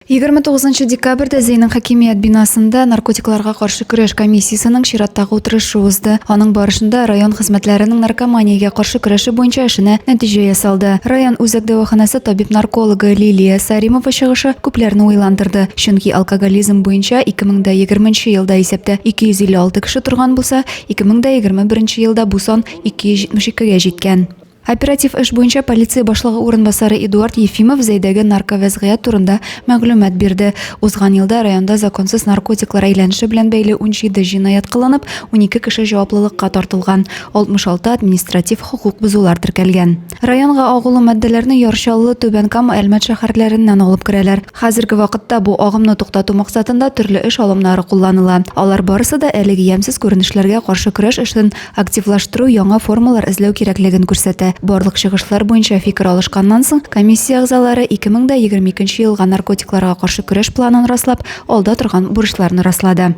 29 декабрьдә Зәйнең хакимият бинасында наркотикларга каршы көрәш комиссиясенең чираттагы утырышы узды. Аның барышында район хезмәтләренең наркоманиягә каршы көрәше буенча эшенә нәтиҗә ясалды. Район үзәк дәваханәсе табиб-наркологы Лилия Саримова чыгышы күпләрне уйландырды. Чөнки алкоголизм буенча 2020 елда исәптә 256 кеше торган булса, 2021 елда бу сан 272 гә җиткән. Оператив эш буенча полиция башлыгы урынбасары Эдуард Ефимов Зәйдәге нарковәзгыять турында мәгълүмат бирде. Узган елда районда законсыз наркотиклар әйләнеше белән бәйле 17 җинаять кылынып, 12 кеше җаваплылыкка тартылган, 66 административ хокук бозулар теркәлгән. Районга агулы матдәләрне Яр Чаллы, Түбән Кама, Әлмәт шәһәрләреннән алып керәләр. Хәзерге вакытта бу агымны туктату максатында төрле эш алымнары кулланыла. Алар барысы да әлеге ямьсез күренешләргә каршы көрәш эшен Активлаштыру яңа формалар эзләү кирәклеген күрсәтә. Барлык чыгышлар буенча фикер алышканнан соң, комиссия әгъзалары 2022 елга наркотикларга каршы көрәш планын раслап, алда торган бурычларны раслады.